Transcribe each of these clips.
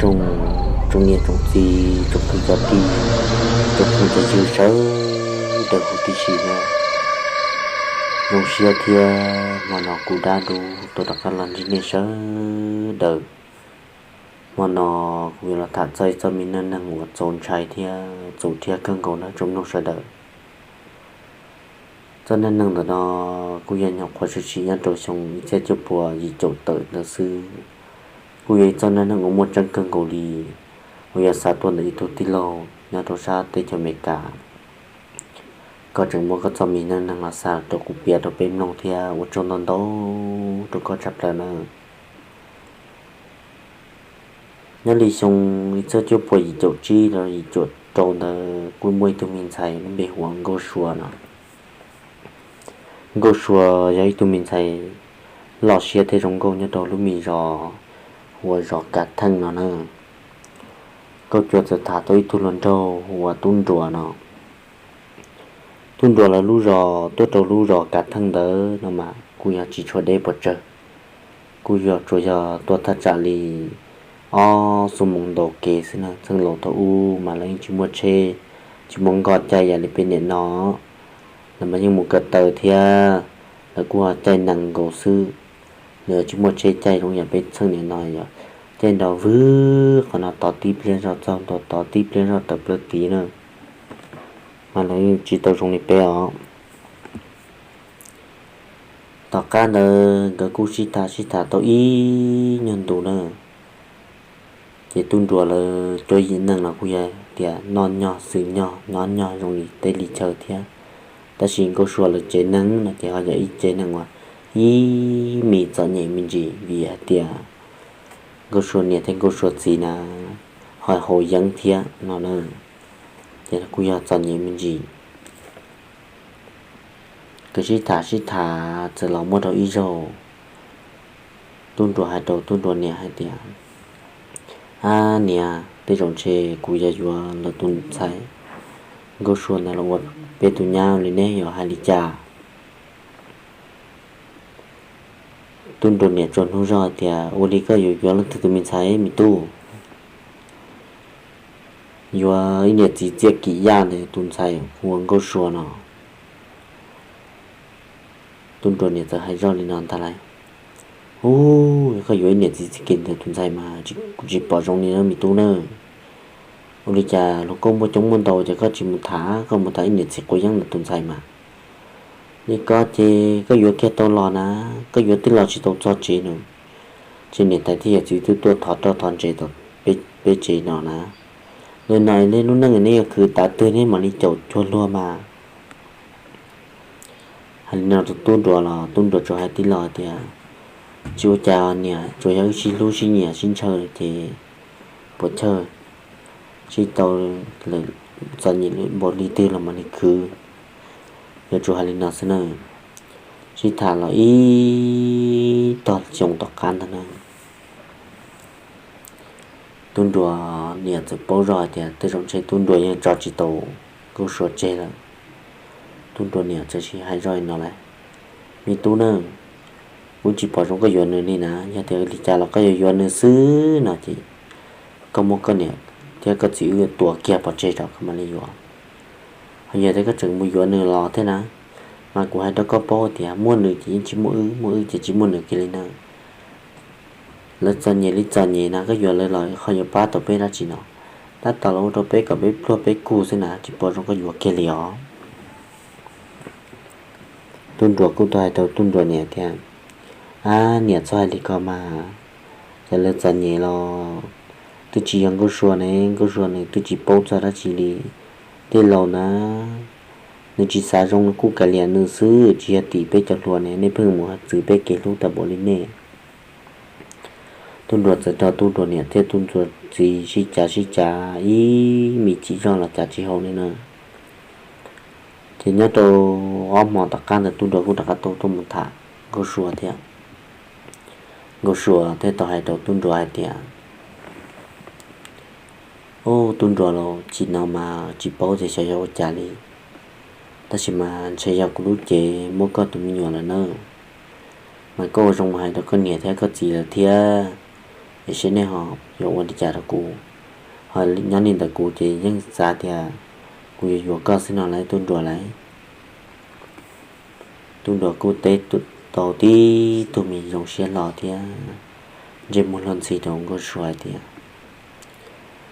Tsoom, tsoom niam tsoom txiv, tsoom kwv tij, tsoom phooj tsoom ywg sawv daws huv tib si na, zoo siab thiab hmo no kuv Dab Dub tau rov qab los ntsib nej sawv daws. Hmo no kuv yuav los tham txog ib txoj me neej neeg uas txaus ntshai thiab txaus rhiab kawg nkaus na tsoom mloog sawv daws. Txoj neej neeg ntawm no kuj yog nyuam qhuav tshwm sim nyob rau xyoo ib txhiab cuaj puas yim caum tawm ntawd xwb. Kuj yog ib txoj neej neeg uas muaj tseeb kawg nkaus li, uas yog xa tuaj ntawm ib tug tij laug nyob rau sab teb chaws Amelikas. Koj tseem muab koj txoj me neej neeg los xa rau kuv piav rau peb mloog thiab ua tsaug ntau ntau rau koj tshaj plaws nawb. Nyob li xyoo ib txhiab cuaj puas yim caum tsib los yim caum rau ntawd kuj muaj ib tug me ntxhais lub npe hu ua Nkauj Sua no. Nkauj Sua yog ib tug me ntxhais loj siab thiab zoo nkauj nyob rau lub me zos hu ua zos Kav Theej no na. Nkauj Sua txawm tham tau ib tug hluas nraug hu ua Tub Nruas no. Tub Nruas lawv lub zos tuaj rau lub zos Kav Theej ntawd no mas kuj yog tsis tshua deb pes tsawg, kuj yog tsuas yog tuaj thaj tsam li ob xuab moos ntau kev xwb na. Txheej laus thaum ub mas lawv yeej tsis muaj tsheb, tsis muaj nkoj caij yam li peb niaj no, lawv mas yeej mus ko taw thiab, lawv kuj ho caij nees nkaus xwb. Lawv tsis muaj tsheb caij zoo yam peb txheej niaj no, yog caij nrov vwg qhov no tov tib pliag zoj txog ntua tov tib pliag zoj tawm plaws tid na, mas lawv yeej tsis tau zoo li peb os. Tom qab ntawd nkawd kuj sib tham sib tham tau ib nyuag ntu na, ces Tub Nruas lawv cuab yim neej los kuj yog tias noj nyog xwm nyog nyob nyog zoo li teb li chaw thiab. Tab sis Nkauj Sua lawv tsev neeg no ces ho yog ib tsev neeg uas ib me txom nyem me ntsis vim hais tias Nkauj Sua niam thiab Nkauj Sua txiv na ho haus yeeb thiab no na, ces kuj yog txom nyem me ntsis. Nkawd sib tham sib tham txawm los muaj rau ib zaug, Tub Nruas hais rau Tub Nruas niam hais tias, Ab niam, tej zaum ntshe kuv yuav yuav lawv tus ntxhais Nkauj Sua ntawd los ua peb tus nyab li ne, yuav hais li cas? Tub Nruas niam tsuas hnub zog hais tias, Ua li koj yuav yuav leej twg tus me ntxhais me tub? Yuav ib niam txiv Txiaj Kim Yaj ntawd tus ntxhais hu ua Nkauj Sua no. Tub Nruas niam txawm hais zoj li no ntag lauj, Ub, yog koj yuav ib niam txiv Txiaj Kim ntawd tus ntxhais mas kuv tsis pom zoo li na me tub na. Ua li cas luag nkauj muaj coob muaj ntau ces koj tsis mus tham, koj mus tham ib niam txiv quav yeeb ntawd tus ntxhais mas. Li ko ces koj yuav kiag tau los na, koj yuav twb los tsis tau txog tsev no, ces niam tais thiab yawm txiv twb tuaj thov roj thov ntsev tom peb tsev no na. Nim no nej lub neej neb yuav khwv tav twg neb mam li caum cuag luag mas. Hais li no rau Tub Nruas los Tub Nruas tsuas hais tib lo tias, Tsis ua cas niam, tsuas yog wb sib hlub sib nyiam sib ntshaw ces puas chawj, sib tau lawm, txom nyem npaum li twg los mam li khwv. Yuav tsum hais li no xwb na. Sib tham los ib tog xyoo tom qab ntag na, Tub Nruas niam txawm paub zoj hais tias tej zaum ntshe Tub Nruas yeej tso tsis tau Nkauj Sua tseg lawm. Tub Nruas niam txawm hais zoj li no lawm, Me tub na, kuv tsis pom zoo koj yuav nws li na. Yog tias li cas los koj yuav yuav nws xwb no ces koj muab koj niam thiab koj txiv wb tua kiag pov tseg rau koj mam li yuav. Ho yog tias koj tseem mus yuav nws los thiab na, mas kuv hais rau koj paub tias muaj nws ces yeej tsis muaj wb, muaj wb ces tsis muaj nws kiag li na. Lawv txom nyem li txom nyem na, koj yuav lawv los ho yuav pab tau peb dab tsi no? Tab tom los ua rau peb kom peb pluag peb kug xwb na, tsis pom zoo koj yuav kiag li os. Tub Nruas kuj tau hais rau Tub Nruas niam tias, Ab niam, txhob hais li ko mas, yog lawv txom nyem los twb tsis yog Nkauj Sua ne, Nkauj Sua nws twb tsis paub txog dab tsi li. Tej laus na, nws tsis xav zoo nws kuj kav liam nws xwb, tsis yog tim peb cov hluas ne, nej pheej mus txwv peb kev hlub tag npaum li nej. Tub Nruas txawm nrog Tub Nruas niam thiab Tub Nruas txiv sib cav sib cav ib me chim zog los cav tsis haum li na. Ces nyob rau ob hmo tom qab ntawd Tub Nruas kuj rov qab tau tuaj mus tham Nkauj Sua thiab. Nkauj Sua thiaj tau hais rau Tub Nruas hais tias, Ub, Tub Nruas lauj, chim no mas tsis paub tias xyov yog ua cas li, tab sis mas ntshe yog kuv lub cev muab koj tus me nyuam lawm nawb. Mas koj ua zoo mus hais rau koj niam thiab koj txiv lawv thiab, es seb nej ho yuav ua li cas rau kuv. Ho nyob li ntawm kuv ces yeej xav tias kuv yuav yuav koj xwb no lauj tub nruas lauj. Tub nruas kuj teb tau tib tug me zoo siab hlo thiab ntsej muag luag ntxhi rau Nkauj Sua hais tias,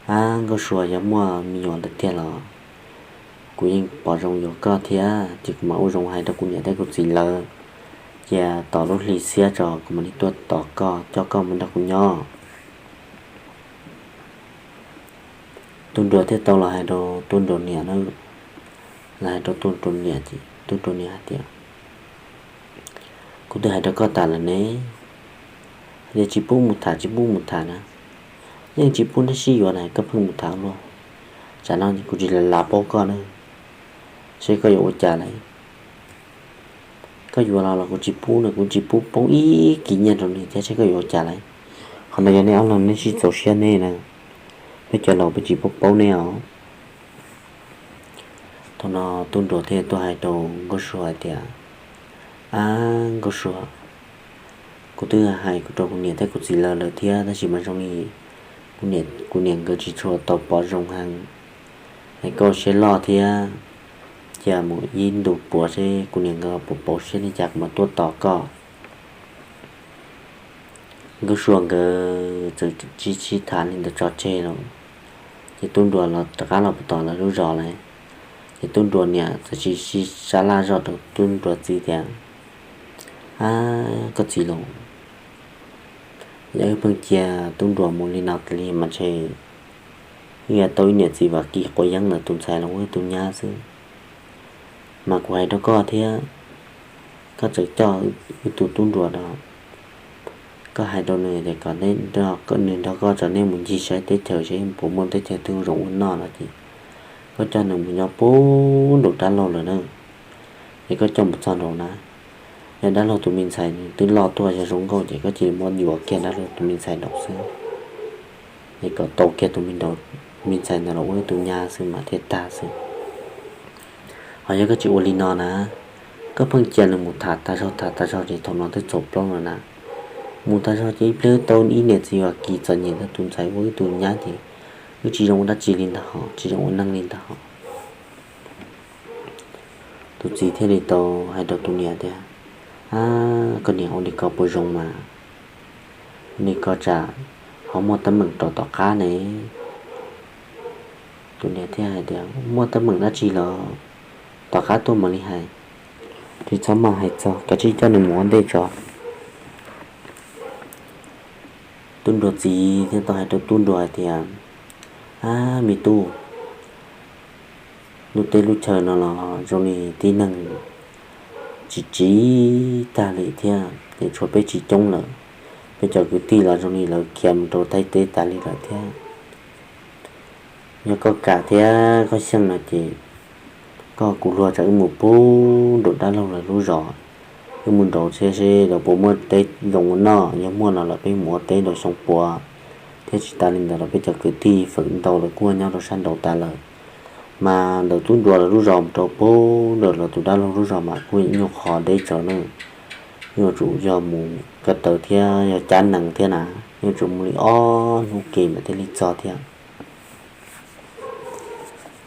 Ab Nkauj Sua, yog muaj me nyuam lawm tiag los kuv yeej pom zoo yuav koj thiab, ces kuv mam ua zoo hais rau kuv niam thiab kuv txiv lawv, cia tos lub hli xiab tso kuv mam li tuaj tos koj coj koj mus nrog kuv nyob. Tub nruas thiaj tau los hais rau tub nruas niam na, los hais rau tub nruas niam ces tub nruas niam hais tias, Kuv twb hais rau koj tas lawm ne, hais tias tsis pub mus tham tsis pub mus tham na, yeej tsis pub neb sib yuav na koj pheej mus tham luaj. Tsam no kuv tsis lav paub koj na, seb koj yuav ua cas lauj. Koj yuav los los kuv tsis pub na, kuv tsis pub poob ib kis nyiaj rau neb thiab seb koj yuav ua cas lauj. Qhov no yog neb ob leeg neb sib txaus siab neb na, peb cov laus peb tsis paub paub neb os. Thaum no tub nruas thiaj tuaj hais rau Nkauj Sua hais tias, Ab Nkauj Sua, kuv twb hais rau kuv niam thiab kuv txiv lawv lawm thiab tab sis mas zoo li kuv niam nkawd tsis tshua tau pom zoo heev, es koj siab loj thiab, cia mus ib ntus puav seb kuv niam nkawd puas pauv siab li cas kuv mam tuaj tos koj. Nkauj Sua nkawd txawm tsis sib tham li ntawd tso tseg lawm, ces tub nruas los rov qab los puag tom lawv lub zos lawm, ces tub nruas niam txawm tsis sib sab laj zoj rau tub nruas txiv tias, Ab koj txiv los, yog wb pheej cia tub nruas mus li no tas li mas ntshe wb yuav tau ib niam txiv vam kis quav yeeb ntawm tus ntxhais los ua wb tus nyab xwb. Mas kuv hais rau koj thiab, koj txawm coj wb tus tub nruas no, koj hais rau nws tias kom nws nrog koj tso neb mus ncig saib teb chaws seb puas muaj teb chaws twg zoo ua noj no ces koj coj nws mus nyob puag nraum dab laug lawm na. Ces koj coj mus txog nraum na, yog dab laug tus me ntxhais nws twb loj tuaj yog zoo nkauj ces koj cia li muab yuav kiag dab laug tus me ntxhais nraud xwb, es kom tau kiag tus me ntxhais ntawd los ua ib tus nyab xwb mas thiaj tag xwb. Ho yog koj tsis ua li no na, koj pheej cia nws mus tham tas zog tham tas zog ces thaum no twb txaus plaub lawm na. Mus tas zog ces ib pliag tau ib niam txiv vam kis txom nyem ntawm tus ntxhais ua ib tus nyab ces wb tsis zoo ua dab tsi li ntag hos, tsis zoo ua neej li ntag hos. Tus txiv thiaj li tau hais rau tus niam tias, Ab koj niam, ua li ko puas zoo mas? Ua li ko tsam ho muaj teeb meem rau tom qab ne. Tus niam thiaj hais tias, Muaj teeb meem dab tsi los tom qab tuaj mam li hais, tsis txhob maj hais txog, kav tsij coj nws mus ua ntej tso. Tub nruas txiv thiaj tau hais rau tub nruas hais tias, Ab me tub, lub teb lub chaw no los zoo li tib neeg tsis tsiv tag li thiab ces tshuav peb tsis coob lawm. Peb cov kwv tij los zoo li lawv khiav mus rau Thaib teb tas li lawm thiab. Yog koj kam thiab koj xyeej no ces koj kuv luag tsam wb mus puag nraum dab laug lawv lub zos, wb mus nraud thiab seb lawv puas muaj teb zoo ua noj, yog muaj no lawm peb mus ua teb nraud xyoo puav, thiab tsis tas li ntawd los peb cov kwv tij feem ntau lawv kuj nyob rau sab nraud tas lawm. Mas ntawm tub nruas lawv lub zos mus rau puag nraum lawv tus dab laug lub zos mas kuj nyuaj qhov deb tsawv na, yuav tsum yog mus ko taw thiab yog cab nees thiab na, yuav tsum mus li ob hnub ke mas thiaj li txog thiab.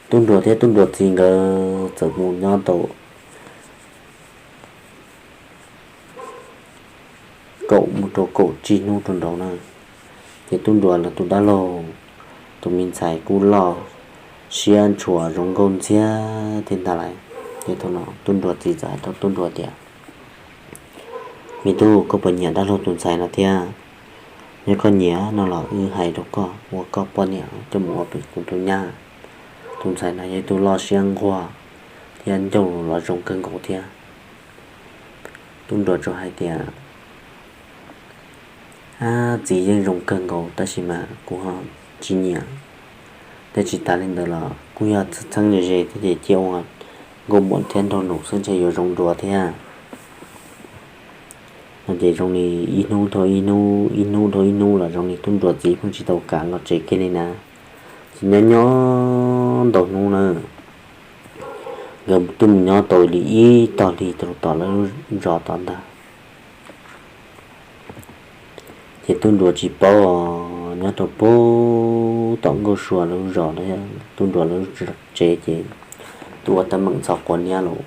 Tub nruas thiab tub nruas txiv nkawd txawm mus nyob tau kaum mus rau kaum tsib hnub rau nraud na, ces tub nruas lawv tus dab laug tus me ntxhais kuj loj siab ntshua zoo nkauj ntxiag thiab ntag lauj. Ces thaum no tub nruas txiv txawm hais rau tub nruas tias, Me tub, koj puas nyiam dab laug tus ntxhais no thiab? Yog koj nyiam no los wb hais rau koj ua koj poj niam coj mus ua kuv tus nyab. Tus ntxhais no yog ib tug loj siab nquag thiab ncauj los zoo kawg nkaus thiab. Tub nruas tsuas hais tias, Ab, txiv yeej zoo kawg nkaus tab sis mas kuv ho tsis nyiam, thiab tsis tas li ntawd los kuj yog txheeb ze ze thiab ces cia ua nkauj muam thiab nraug nus xwb ntshe yuav zoo dua thiab. No ces zoo li ib hnub dhau ib hnub, ib hnub dhau ib hnub los zoo li tub nruas txiv pheej tsis tau kam los tsev kiag li na. Ces nyob nyob ntau hnub na, nkawd twb mus nyob tau li ib tog hli rau tom lawv lub zos tom ntag. Ces tub nruas tsis paub, nyob rau pem tom Nkauj Sua lub zos, tub nruas lub tsev ces tuaj ua teeb meem ntxhov quav niab lawm.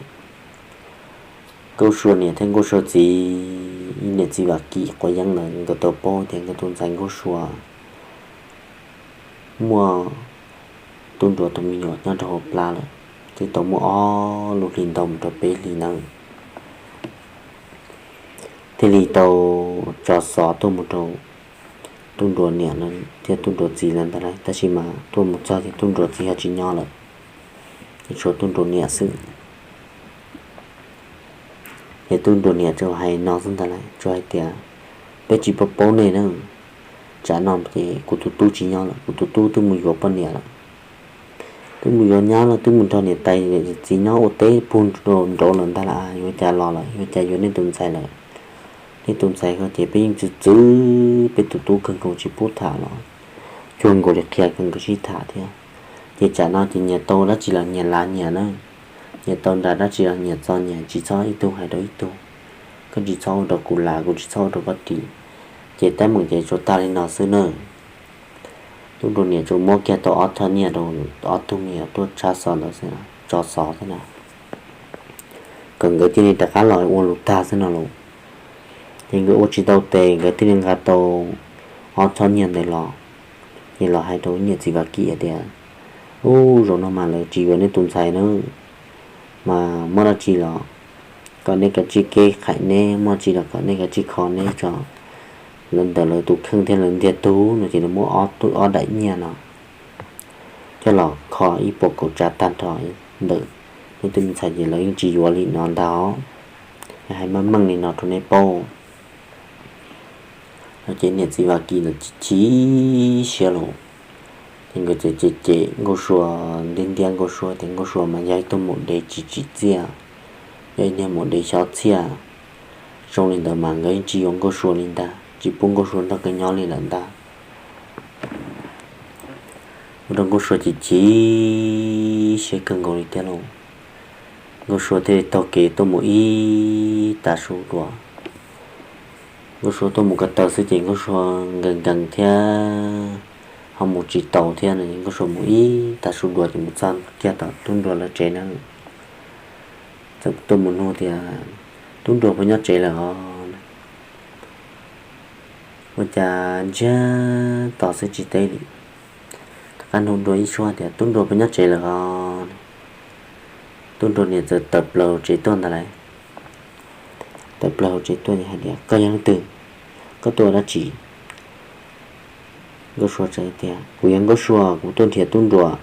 Nkauj Sua niam thiab Nkauj Sua txiv, ib niam txiv Vam Kim quav yeeb ntawd nkawd tau paub tias nkawd tus ntxhais Nkauj Sua muaj tub nruas tus me nyuam nyob rau hauv plab lawm, twb tau muaj ob lub hlis ntau mus rau peb hlis ntawd, thiaj li tau tso xov tuaj mus rau tub nruas niam thiab tub nruas txiv lawm ntag lauj. Tab sis mas tuaj mus txog ces tub nruas txiv ho tsis nyob lawm, tshuav tub nruas niam xwb. Ces tub nruas niam tsuas hais no xwb ntag lauj, tsuas hais tias, peb tsis paub paub nej na, tsam no ces kuv tus tub tsis nyob lawm, kuv tus tub twb mus yuav poj niam lawm. Twb mus yuav nyab lawm, twb mus nrog niam tais txiv nyob ua teb puag nraud lawm ntag lauj, yuav cas los lawm, yuav cas yuav nej tus ntxhais lawm. Nej tus ntxhais ko ces peb yeej txwv txwv peb tus tub kawg nkaus tsis pub tham los cuag nkaus li qhia kawg nkaus sib tham thiab. Ces tsam no ces nyias tau dab tsi los nyias lav nyias na, nyias tau nra dab tsi los nyias txo nyias, tsis txhob ib tug hais rau ib tug, koj tsis txhob ua rau kuv lav, kuv tsis txhob ua rau koj ris. Ces teeb meem ces tsuas tag li no xwb na. Tub nruas niam tsuas muab kiag tau ob thaj nyiaj rau ob tug me nyuam tuaj tshab xov ntawd xwb, tso xov xwb na, kom nkawd cia li rov qab los ua lus tag xwb no lauj. Ces nkawd ua tsis tau tes nkawd thiaj li nqa tau ob thaj nyiaj ntawd los, ces los hais rau niam txiv Vam Kim tias, ub, zaum no mas lawv tsis yuav nej tus ntxhais na, mas muaj dab tsi los kom nej kav tsij keb qhais neb, muaj tsi los kom nej kav tsij kho neb tso. Lawv ntawm lawv tus kheej thiab lawv ntiag tug no ces lawv muab ob daim nyiaj no coj los kho ib puas kaum tsav tag nrho ntawm nej tus me ntxhais ces lawv yeej tsis yuav li no ntag. Hais meej meej li no rau nej paub. No ces niam txiv Vam Kim ntawd chim siab los, ces nkawd txawm cem cem Nkauj Sua, ntiab ntiab Nkauj Sua tias Nkauj Sua mas yog ib tug maum dev tsis tsim txiaj, yog ib niag maum dev xyob txhiaj. Zoo li ntawd mas nkawd yeej tsis yuav Nkauj Sua li ntag, tsis pub Nkauj Sua nrog nkawd nyob li lawm ntag. Ua rau Nkauj Sua chim chim siab kawg nkaus li thiab lauj. Nkauj Sua thiaj li taug kev tuaj mus ib tav su dua. Nkauj Sua tuaj mus ko taw xwb ces Nkauj Sua nkees nkees thiab ho mus tsis tau thiab no, Nkauj Sua mus ib tav su dua ces mus txog kiag tom tub nruas lawv tsev na. Txawm tuaj mus nug tias, tub nruas puas nyob tsev lawm os? Ua cas ntsiag to xwb tsis teb li. Rov qab nug dua ib suab tias, tub nruas puas nyob tsev lawm os? Tub nruas niam txawm tawm plaws tsev tuaj ntag lauj. Tawm plaws hauv tsev tuaj hais tias, koj yog leej twg? Koj tuaj ua dab tsi? Nkauj Sua teb tias, kuv yog Nkauj Sua, kuv tuaj nrhiav tub nruas.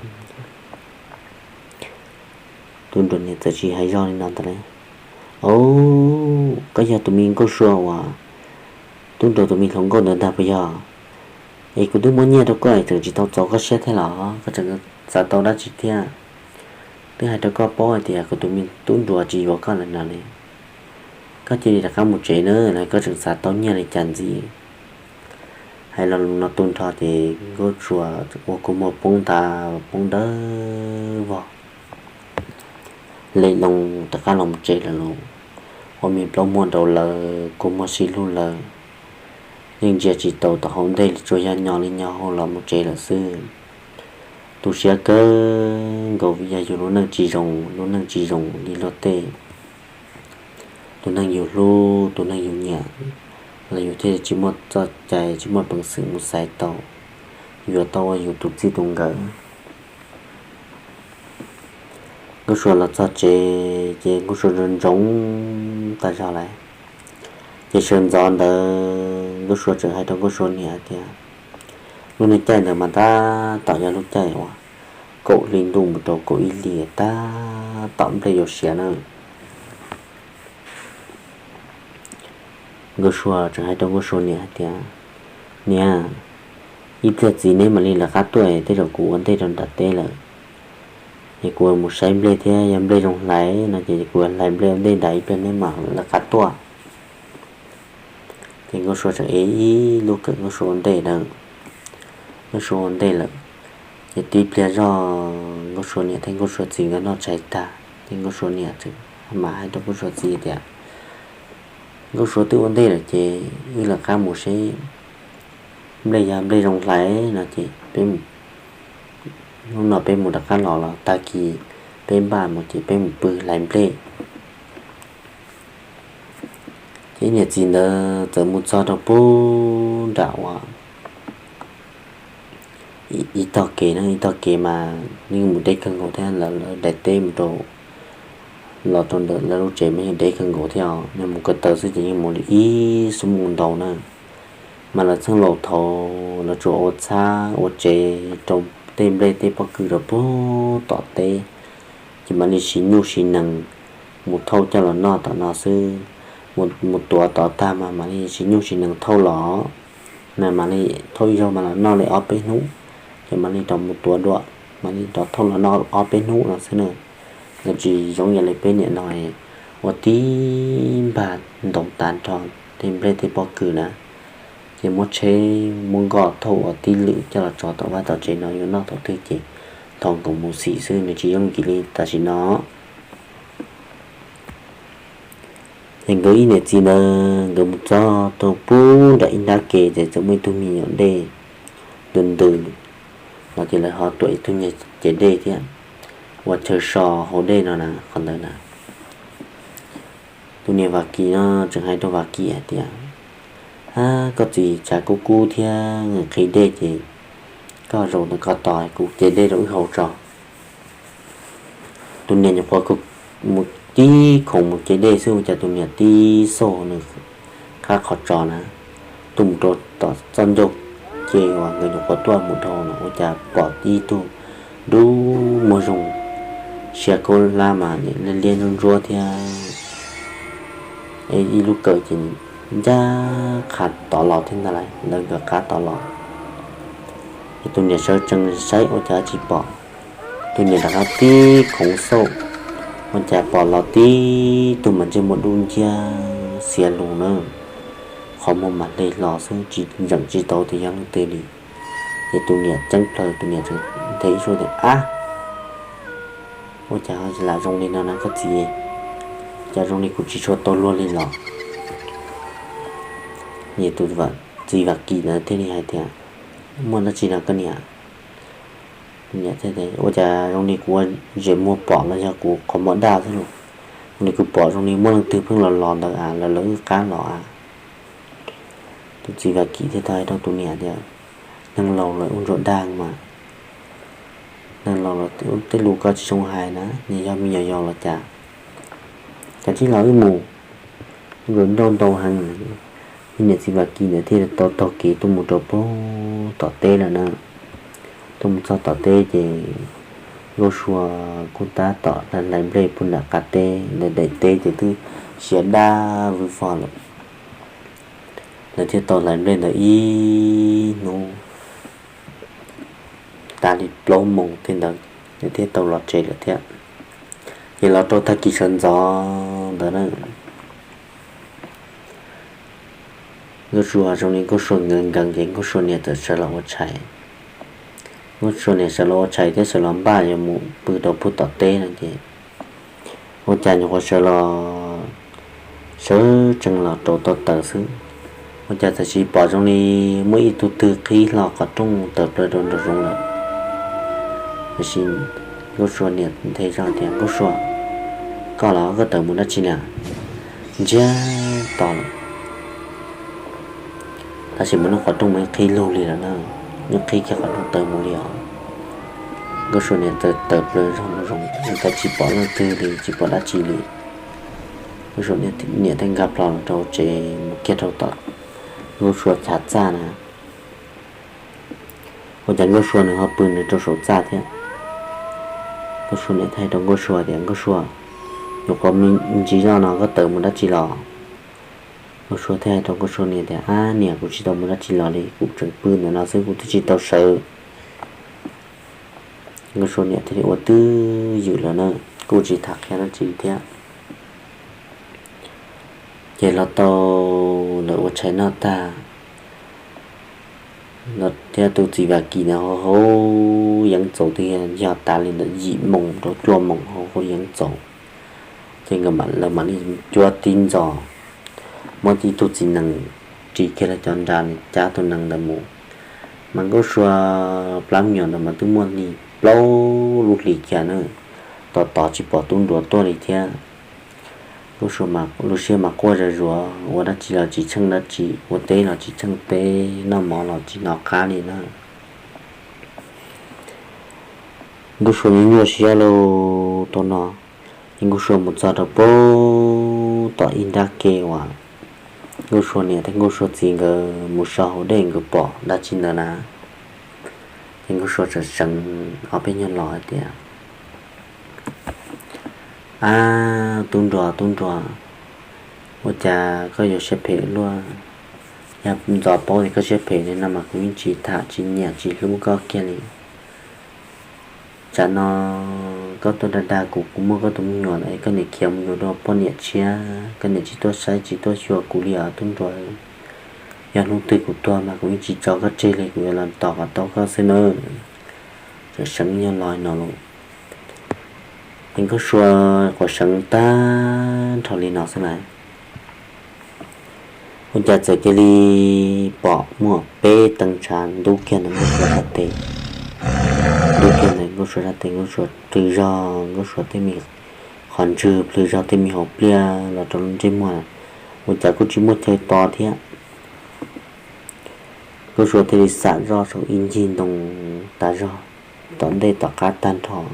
Tub nruas niam txawm tsis hais zog li no ntag lauj. Au, koj yog tus me Nkauj Sua uas tub nruas tus me hluas nkauj ntawd ntag puas yog? Es kuv twb muab nyiaj rau koj es tseem tsis tau txaus koj siab thiab los? Koj tseem xav tau dab tsi thiab? Twb hais rau koj paub hais tias kuv tus me tub nruas tsis yuav koj lawm no ne. Koj cia li rov qab mus tsev na, los koj tseem xav tau nyiaj li cas ntxiv? Hais lo lus no tu nrho ces Nkauj Sua ua kua muag poob ntas poob dawb vog, le loo rov qab los tsev lawm lauj. Ua me plaub muag nraus lawm, kua muag sib hlub lawm, yeej ntsia tsis tau tom hauv ntej li, tsuas yog nyo li nyo hauv los mus tsev lawm xwb. Tu siab kawg nkaus vim yog yus lub neej tsis zoo, lub neej tsis zoo li luag tej. Tus neeg yus hlub, tus neeg yus nyiam los yus thiaj li tsis muaj txoj cai, tsis muaj peev xwm mus xaiv tau, yuav tau ua yus tus txij tus nkawm. Nkauj Sua los txog tsev ces Nkauj Sua ntsoov ntsoov tag zog lawm. Ces sawv ntxov ntawd Nkauj Sua txawm hais rau Nkauj Sua niam hais tias, lub niag caij ntawd mas tab tom yog lub caij uas kaum hli ntuj mus rau kaum ib hlis, tab tom nplej yuav siav na. Nkauj Sua tseem hais rau Nkauj Sua niam hais tias, niam, ib pliag txiv neb mam li lawv qab tuaj, tej zaum kuv ua ntej rau nram teb lawm, es kuv mus saib nplej thiab, yog nplej zoo hlais no ces kuv hlais nplej ua ntej nram, ib pliag neb mam lawv qab tuaj. Ces Nkauj Sua tseem ev ib lub kawm Nkauj Sua ua ntej lawm. Nkauj Sua ua ntej lawm, ces tib pliag zog Nkauj Sua niam thiab Nkauj Sua txiv nkawd noj tshais tag, ces Nkauj Sua niam tseem mam hais rau Nkauj Sua txiv tias, Nkauj Sua twb ua ntej lawm ces wb lawv qab mus seb nplej yog nplej zoo hlais no ces peb, hnub no peb mus rov qab los los tag kis peb npaj mus ces peb mus pw hlais nplej. Ces ib niam txiv ntawd txawm mus txog rau pub nram uas ib tog kev na, ib tog kev mas yeej mus deb kawg nkaus thiab, lawv daim teb mus rau, los rau ntawm lawv lub tsev mas yeej deb kawg nkaus thiab os, nws mus ko taw xwb ces yeej mus li ib xuab moos ntau na. Mas lawv txheej laus thaud lawv tsuas ua txhab ua tsev rau tej nplej tej pob kws rau pub tom teb, ces mam li siv nyuj siv nees mus thauj coj los noj tom no xwb. Mus tuav tod tag mas mam li siv nyuj siv nees thauj los, mas mam li thauj ib zaug mas los noj li ob peb hnub, ces mam li rov mus tuav dua, mam li rov thauj los noj ob peb hnub no xwb na. Lawv tsis zoo yam li peb niam no ua tib npag ntoo tag nrho tej nplej tej pob kws na, ces muab tsheb muab nkoj thauj ua tib lwm coj los tso tom vaj tom tsev no yuav noj thaum twg ces thov nkaus mus xim xwb, nws tsis yooj yim li tam sim no. Ces nkawd ib niam txiv ntawd nkawd mus txog rau pub nram ib nrab kev ces txawm muaj ib tug me nyuam dej ntws ntws, no ces lawv ho tuam ib tug niag cev dej thiab, ua chaw so hauv dej no na, qhov ntawd na. Tus niam Vam Kis no tseem hais rau Vam Kis hais tias, Ab, koj txiv tshav kub kub thiab nqhis dej ces koj zaum ntawm ko tos kuv cev dej rau wb haus tso. Tus niam nyuam qhuav mus tib khoom mus cev dej xwb ua cas tus niam tib xauj nws qab qhov tsos na, tuaj mus rau tom txoj ncauj ke uas nkawd nyuam qhuav tuaj mus dhau no ua cas pom ib tug dub muag zoo, sia khaub hlab mas liab liab ntsuab ntsuab thiab ib lub kawm ces ncaj qha tod los thiab ntag lauj, ntawd nkawd qab tod los. Ces tus niam sawv tsees saib ua cas tsis pom, tus niam rov qab tib khoov xauj, ua cas pom los tib tug mas ntsej muag dub nciab xiav lus na, qhov muag mas hle hlo xwb tsis ntseem tsis tau tias yog leej twg li. Ces tus niam ceeb plaws tus niam tseem nthe ib suab tias, Ab, ua cas lam zoo li no na koj txiv, cas zoo li kuv tsis tshua tau luag li los? Ces tus txiv Vam Kis ntawd thiaj li hais tias, Muaj dab tsi no koj niam? Ua cas zoo li kuv ua zem muag pom los yog kuv qhov muag daj xwb los, zoo li kuv pom zoo li muaj leej twg pheej los los ntawd a, los lawv wb qab los a. Tus txiv Vam Kis thiaj tau hais rau tus niam tias, Neeg laus lawm ua ntsuag dag mas, neeg laus lawm tej lus koj tsis zoo hais na, nws yog me nyuam yaus los cas, kav tsij los wb mus. Nkawd nrauj ntau heev, niam txiv Vam Kis ntawd thiaj tau taug kev tuaj mus rau pem tom teb lawm na. Tuaj mus txog tom teb ces Nkauj Sua kuj tab tom hlais nplej puag nram qab teb, ntawm daim teb ces twb siav daj vwj vog lawm. Lawv thiaj tau hlais nplej ntawd ib hnub tas li plaub moos tej ntawd, lawv thiaj tau los tsev lawm thiab. Ces los rau tag kis sawv ntxov ntawd na, Nkauj Sua zoo li Nkauj Sua nkees nkees ces Nkauj Sua niam txawm sawv los ua tshais. Nkauj Sua niam sawv los ua tshais thiab sawv los npaj yuav mus pw rau puag tom teb no ces ua cas nyuam qhuav sawv los, sawv tsees los rau tau taws xwb, ua cas tam sim pom zoo li muaj ib tug twg qhib hlo qhov rooj tawm plaws rau nraum zoov lawm. Tam sim Nkauj Sua niam nthe zog tias, Nkauj Sua, koj los koj tawm mus dab tsi na? Ntsiag to lawm. Tab sis mas lub qhov rooj mas yeej qhib lug li lawm na, yeej qhib kiag qhov rooj tawm mus li os. Nkauj Sua niam tawm plaws zog mus zoo, ua cas tsis pom leej twg li, tsis pom dab tsi li. Nkauj Sua niam thiaj nkag plho los rau tsev mus kiag rau tom Nkauj Sua chav txaj na. Ua cas Nkauj Sua nws ho pw nws rau saum txaj thiab. Nkauj Sua niam thiaj hais rau Nkauj Sua tias, Nkauj Sua, nyuam qhuav me ntsis zoj no koj tawm mus dab tsi los? Nkauj Sua thiaj hais rau Nkauj Sua niam tias, Ab niam, kuv tsis tau mus dab tsi los li, kuv tseem pw ntawm no xwb, kuv twb tsis tau sawv. Nkauj Sua niam thiaj li ua twj ywm lawm na, kuj tsis tham qhia dab tsi thiab. Ces los tau lawv ua tshais noj tag, los thiab tus txiv Vam Kis ntawd haus haus yeeb txaus twb yog tas li ntawm yim moos rau cuaj moos haus haus yeeb txaus. Ces nkawd mam, lawv mam li cuab tib ntxos, muab ib tug txiv nees ris kiag lawv cov nra, cab tus nees ntawd mus Mas Nkauj Sua plab me nyuam ntawd mas twb muaj li plaub lub hlis kiag na, tos tos tsis pom tub nruas tuaj li thiab. Nkauj Sua lub siab mas quaj zuj zus, ua dab tsi los tsis tsheej dab tsi, ua teb los tsis tsheej teb, noj mov los tsis hnov qab li na. Nkauj Sua nyuaj nyuaj siab lauj. Thaum no ces Nkauj Sua mus txog rau pem tom ib nrab ke uas Nkauj Sua niam thiab Nkauj Sua txiv nkawd mus so hauv dej nkawd pom dab tsi ntawd na. Ces Nkauj Sua txawm seev ob peb nyuag los hais tias, Ab, tub nruas, tub nruas, ua cas koj yuav siab phem luaj? Yog ntxov paub tias koj siab phem li no mas kuv yeej tsis tham tsis nyiam tsis hlub koj kiag li. Tsam no koj tuaj dag dag kuv, kuv muaj koj tus me nyuam lawm, koj niam khiav mus yuav dua poj niam tshiab, koj niam tsis tuaj saib tsis tuaj xyuas kuv li os tub nruas. Yog hnub twg kuv tuag mas kuv yeej tsis tso koj tseg li, kuv yuav los tos kom tau koj xwb nawb. Txawm seev nyuag los no lauj. Ces Nkauj Sua quav seev tag nrho li no xwb na, ua cas txawm cia li pom muaj peb tee tshav ntub kiag ntawm Nkauj Sua sab tes. Ntub kiag ntawm Nkauj Sua sab tes, Nkauj Sua plhws zog Nkauj Sua tej me qhov ntswg, plhws zog tej me hauv pliaj los rau lub ntsej muag, ua cas kuj tsis muaj chaw tos thiab. Nkauj Sua thiaj li xam zoj saum ib ncig ntoo tas zog, tom ntej tom qab tag nrho.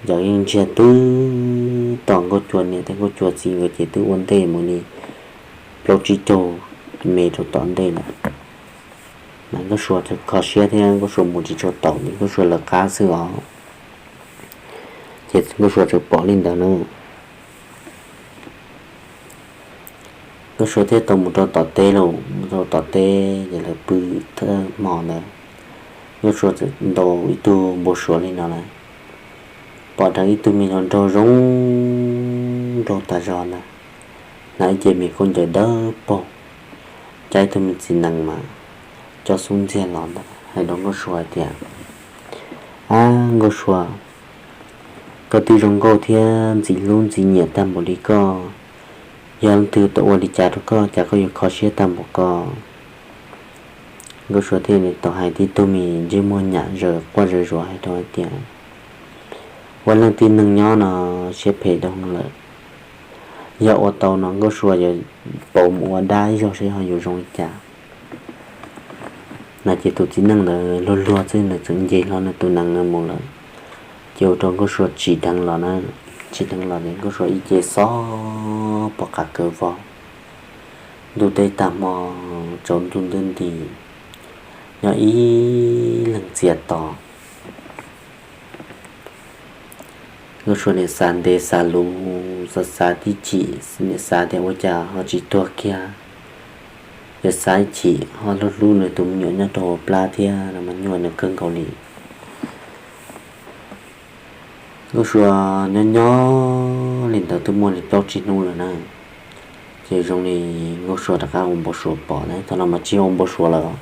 Ces yeej ntsiag twb tom Nkauj Sua niam thiab Nkauj Sua txiv nkawd ces twb ua ntej mus li plaub tsib caug mev rau tom ntej lawm. Mas Nkauj Sua kho siab thiab Nkauj Sua mus tsis tshua taus li, Nkauj Sua lawv qab xwb os. Ces Nkauj Sua txawm pom li ntawd na. Nkauj Sua thiaj tau mus rau tom teb lauj, mus rau tom teb ces lawv pw thawj hmo ntawd, Nkauj Sua txawm ntaus ib tug npau suav li no lawm, pom dheev ib tug me hluas nraug zoo nraug tas zog ntag, hnav ib ce me khaub ncaws dawb paug, cab ib tug me txiv nees mas coj xub ntxiag los ntag, hais rau Nkauj Sua hais tias, Ab Nkauj Sua, koj twb zoo nkauj thiab ntxim hlub ntxim nyiam tag npaum li koj, yog leej twg tau ua li cas rau koj cas koj yuav kho siab tag npaum ko? Nkauj Sua thiaj li tau hais tib tug me ntsej muag nyam zaws quaj zaws zuav hais rau hais tias, Ua leej tib neeg nyob no siab phem dhau lawm, yog ua tau no Nkauj Sua yuav pauv mus ua dab ib zaug seb ho yuav zoo li cas. No ces tus txiv neej ntawd luag luag xwb nws txawm nce hlo nws tus nees no mus lawm, ces ua rau Nkauj Sua tsim dheev los na. Tsim dheev los ces Nkauj Sua ib ce xob pom qab kaw vog, ntuj teb tag hmo, tsaus ntuj ntub nti, nyob ib leeg txias to. Nkauj Sua niam xav ntev xav luv, xav xav tib chim, niam xav tias ua cas ho tsis tuag kiag, yog xav ib chim ho hlub hlub nws tus me nyuam nyob rau hauv plab thiab no mas nyuaj nws kawg nkaus li. Nkauj Sua nyob nyob li ntawd twb muaj li plaub tsib hnub lawm na, ces zoo li Nkauj Sua rov qab ua npau suav pom na, thaum no mas tsis yog ua npau suav lawm,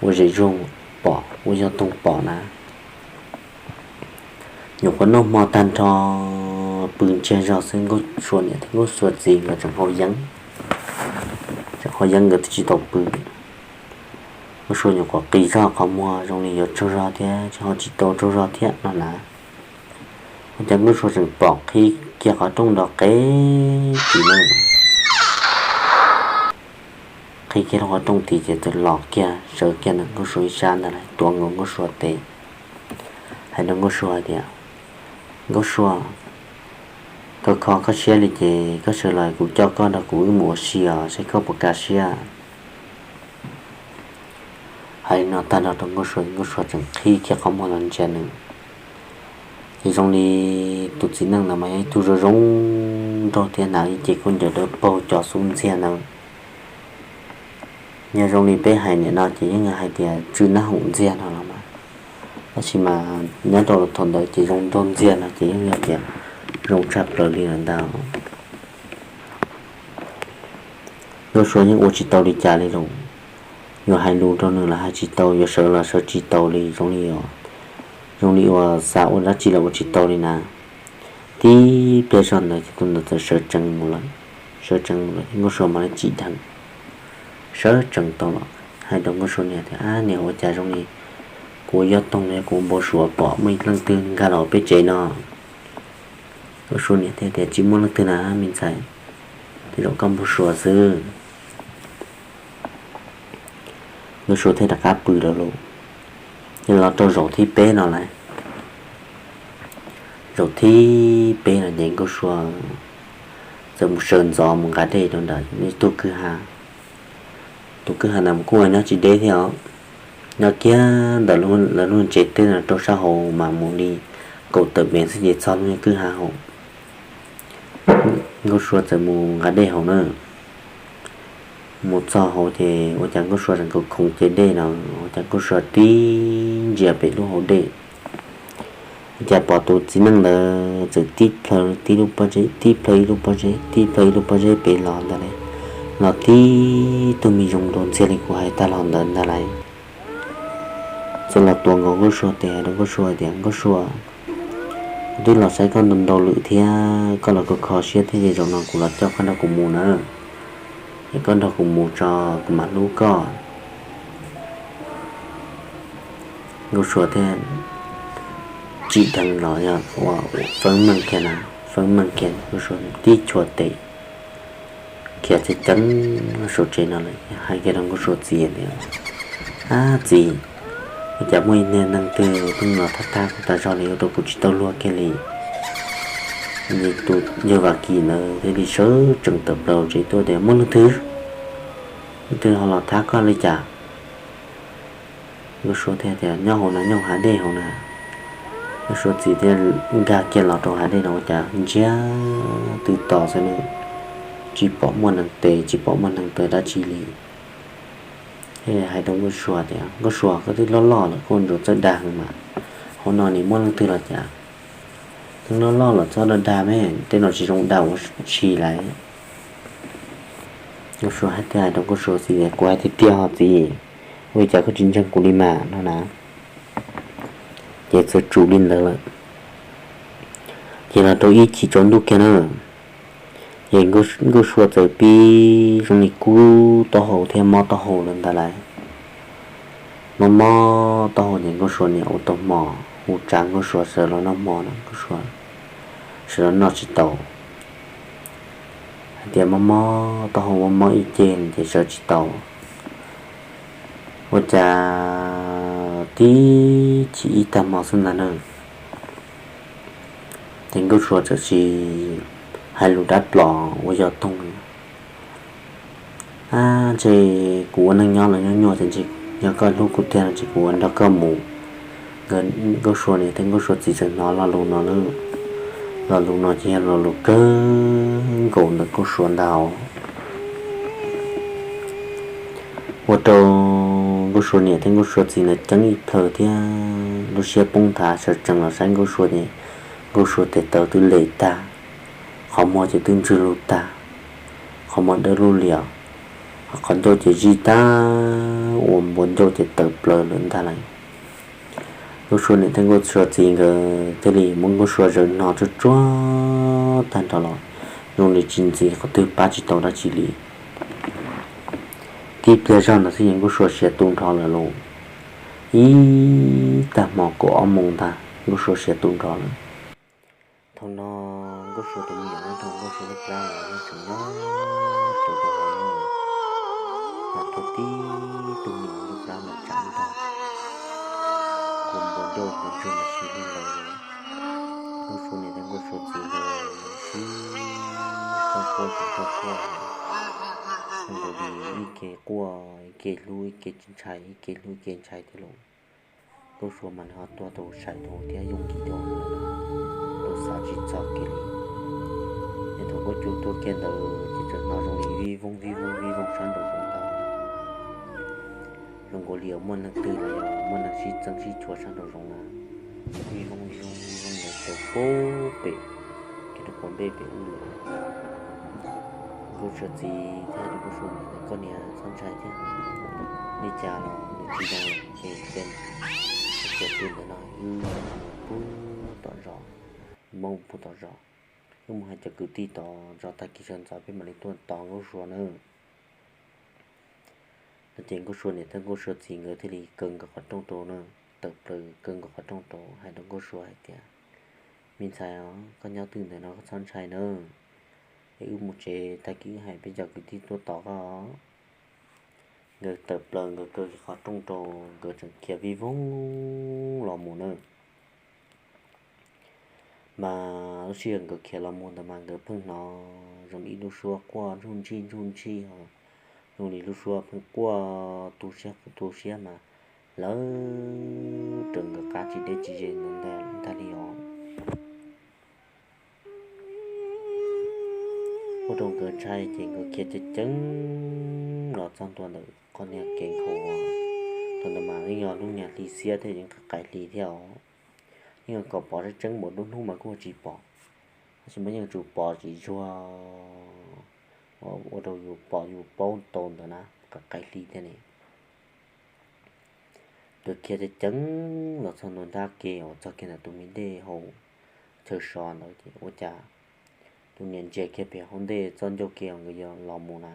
ua zem zuag pom, ua yog toog pom na. Nyuam qhuav noj hmo tag nrho, pw ntsiag zog xwb Nkauj Sua niam thiab Nkauj Sua txiv nkawd tseem haus yeeb, tseem haus yeeb nkawd twb tsis tau pw. Nkauj Sua nyuam qhuav qis zog qhov muag zoo li yuav tsaug zog thiab ho tsis tau tsaug zog thiab no na. Ua cas Nkauj Sua tseem pom qhib kiag qhov rooj nrov qeb tid na. Qhib kiag lub qhov rooj tid ces txawm los kiag sawv kiag ntawm Nkauj Sua ib sab ntag lauj, tuav nkaus Nkauj Sua tes, hais rau Nkauj Sua hais tias, Nkauj Sua, koj kho koj siab li ces koj sawv los kuv coj koj nrog kuv wb mus ua si os, saib koj puas kaj siab. Hais li no tag nrho rau Nkauj Sua, Nkauj Sua tseem qhib kiag qhov muag los ntsia nws. Ces zoo li tus txiv neej ntawd mas yog ib tug zoo zoo nraug thiab hnav ib ce khaub ncaws dawb paug cov xub ntxiag ntawd. Yog zoo li peb hais nim no ces yeej hais tias tsw nab hoom ntxiag no los mas, tab sis mas nyob rau thaum ntawd ces zoo nraug ntxiag no ces yeej yog tias zoo tshaj plaws li lawm ntag. Nkauj Sua yeej ua tsis tau li cas li lauj. Yuav hais lus rau nws los hais tsis tau, yuav sawv los sawv tsis tau li, zoo li, zoo li uas xav ua dab tsi los ua tsis tau li na. Tib pliag zog ntawd ces tus ntawd txawm sawv tsees mus lawm. Sawv tsees mus lawm, Nkauj Sua mam li tsim dheev, sawv tsees tau los Hais rau Nkauj Sua niam tias, Ab niam, ua cas zoo li kuv ua yoj toog no kuv npau suav pom muaj ib leej twg nkag los peb tsev no. Nkauj Sua niam thiaj tias, Tsis muaj leej twg na me ntxhais, tej zaum koj npau suav xwb. Nkauj Sua thiaj rov qab pw lawm lauj. Ces los rau zaum thib peb no lawm. Zaum thib peb no ces Nkauj Sua txawm mus sawv ntxov mus nqa dej rau ntawm ib tug kwj ha. Tus kwj ha ntawd mas kuj nyob tsis deb thiab os, nyob kiag ntawm lawv lub tsev teb no rau sab hauv mas mus li kaum tawm mev xwb ces txog lub kwj ha hauv. Nkauj Sua txawm mus nqa dej hauv na. Mus txog hauv ces ua cas Nkauj Sua tseem khoov khoov cev dej no, ua cas Nkauj Sua tib ntsia pem lub hauv dej, ua cas pom tus txiv neej ntawd txawm tib plhaw tib lub pob zeb, tib plhaw ib lub pob zeb, tib plhaw ib lub pob zeb pem los ntag lauj. Los tib tug me zoo dua ntxiag li kuv hais tag los ntawd ntag lauj. Txawm los tuav nkaus Nkauj Sua tes hais rau Nkauj Sua tias, Nkauj Sua, kuv twb los saib koj ntau ntau lwm thiab, koj los kho kho siab thiab ces zaum no kuv los coj koj nrog kuv mus na, es koj nrog kuv mus tso kuv mam hlub koj. Nkauj Sua thiaj tsim dheev los yog ua feeb meej kiag na, feeb meej kiag Nkauj Sua tib chua tes khiav ceev ceev saum tsev no lawm. Hais kiag rau Nkauj Sua txiv tias, Ab txiv, ua cas muaj ib niag neeg twg pheej los thab thab kuv tas zog li ua rau kuv tsis tau luag kiag li. Tus yawg Vam Kis ntawd thiaj li sawv tsees tawm plaws tsev tuaj tias, Muaj leej twg, leej twg ho los thab koj li cas? Nkauj Sua thiaj tias, Nyob hauv no, nyob hav dej hauv na. Nkauj Sua txiv thiaj nkag kiag los rau hav dej no ua cas ntsiag twb to xwb na, tsis pom muaj neeg tes tsis pom muaj neeg taw dab tsi li. Thiaj hais rau Nkauj Sua tias, Nkauj Sua, koj twb loj loj lawm koj ntsuas txawj dag heev mas, hauv no nim muaj leej twg los cas? Twb loj loj los txhob dag dag me, tej no tsis zoo dag ua si lawm. Nkauj Sua hais tias, hais rau Nkauj Sua txiv tias, Kuv hais tiag tiag ho txiv, ua li cas koj tsis ntseeg kuv li mas no na. Ces txawm tsum li ntawd lawm. Ces los rau ib chim tsaus ntuj kiag na, ces Nkauj Sua txawm pib zoo li kub taub hau thiab mob taub hau lawm ntag lauj. Mob mob taub hau ces Nkauj Sua niam ua tau hmo, hu tsav Nkauj Sua sawv los noj hmo na, Nkauj Sua sawv los noj tsis tau. Hais tias mob mob taub hau mob mob ib ce ces sawv tsis tau. Ua cas tib chim ib tag hmo xwb ntag na, ces Nkauj Sua txawm sis hais lus dab plos ua yog toog, Ab, ntshe kuv ua neej nyob los nyuaj nyuaj ces ntshe yog koj hlub kuv tiag no ces kuv ua nrog koj mus. Nkauj Sua niam thiab Nkauj Sua txiv txawm hnov lo lus no lawm. Lo lus no ces yog lo lus kawg nkaus ntawm Nkauj Sua ntag. Ua rau Nkauj Sua niam thiab Nkauj Sua txiv ntawd ceeb ib plhaw thiab lub siab poob nthav sawv tsees los saib Nkauj Sua ces Nkauj Sua tes taw twb lem tag, qhov muag ces twb ntswg lug tag, qhov muag dawb lug liam, qhov ncauj ces zij tag ua npua ncauj ces tawm plaws lawm ntag lauj. Nkauj Sua niam thiab Nkauj Sua txiv nkawd thiaj li muab Nkauj Sua zaws hno tsuag tsuag tag nrho los zoo li tsis ntxiv qhov twg pab tsis tau dab tsi li. Tib pliag zog ntawd xwb ces Nkauj Sua siav tu nrho lawm lauj. Ib tag hmo kaum ob moos ntag Nkauj Sua siav tu nrho lawm. Thaum no Nkauj Sua tus me nyuam nyob rau Nkauj Sua lub plab los yeej tseem nyob rau hauv no, mas tuag tib tug me nyuam lub plab mas tsam ntog, kua npua ncauj npua ntswg mas sib hlub nkaus li. Nkauj Sua niam thiab Nkauj Sua txiv nkawd sib quaj quaj quaj quaj, zoo nkaus li ib ke quaj ib ke hlub ib ke ntshai ib ke hlub ib ke ntshai thiab lauj. Nkauj Sua mas nws ho tuag tau sai dhau thiab yooj yim dhau, tau xav tsis txog kiag li. Ces thaum Nkauj Sua tuag kiag ntawd ces txawm hnov zoo li vij voog vij voog vij voog sab nraum zoov ntag. Zoo nkaus li muaj neeg twg los yog muaj neeg sib txeeb sib tshua sab nraum zoov na, vij voog vij voog vij voog ntawd tau pub pem, ces rau quav npej pem ub lawm. Nkauj Sua txiv thiaj hais rau Nkauj Sua niam tias, Koj niam txhob ntshai thiab, li cas los nws tsis zoo lawm ces cia Nkauj Sua txiv ntawm no wb pub tom zos, mus pub tom zos, wb mus hais cov kwv tij tom zos tag kis sawv ntxov peb mam li tuaj tos Nkauj Sua nawb. No ces Nkauj Sua niam thiab Nkauj Sua txiv nkawd thiaj li kaw nkawd qhov rooj rau na, tawm plaws kaw nkawd qhov rooj rau hais rau Nkauj Sua hais tias, me ntxhais os, koj nyob twj ywm ntawm no koj txhob ntshai nawb, es wb mus tsev, tag kis wb hais peb cov kwv tij tuaj tos koj. Nkawd tawm plaws nkawd kaw qhov rooj rau, nkawd tseem khiav vij voog los mus na. Mas lub sij hawm nkawd khiav los mus ntawd mas nkawd pheej hnov zoo li lub suab quaj ntsuj ntsij ntsuj ntsij ho zoo li lub suab pheej quaj tu siab tu siab mas lawv raws nkawd qab tsis deb tsis ze ntag li os. Ua rau nkawd ntshai ces nkawd khiav ceev ceev los txog ntua ntawm qhov niag kev nkhaus, thaum ntawd mas yeej yog lub niag hli xiab thiab yeej qaim hli thiab os. Yeej kom pom tseeb tseeb npaum lub hnub mas kuj tsis pom, tab sis mas yeej tsuas pom tsis tsuag, ua rau yus pom yus paub tau ntawd na, qaim hli thiab ne. Nkawd khiav ceev ceev los txog ntua nrab ke uas txog kiag ntawm tus me dej hauv chaw so ntawd ces ua cas tus niam ntsia kiag pem hauv ntej txoj ncauj ke uas nkawd yuav los mus na,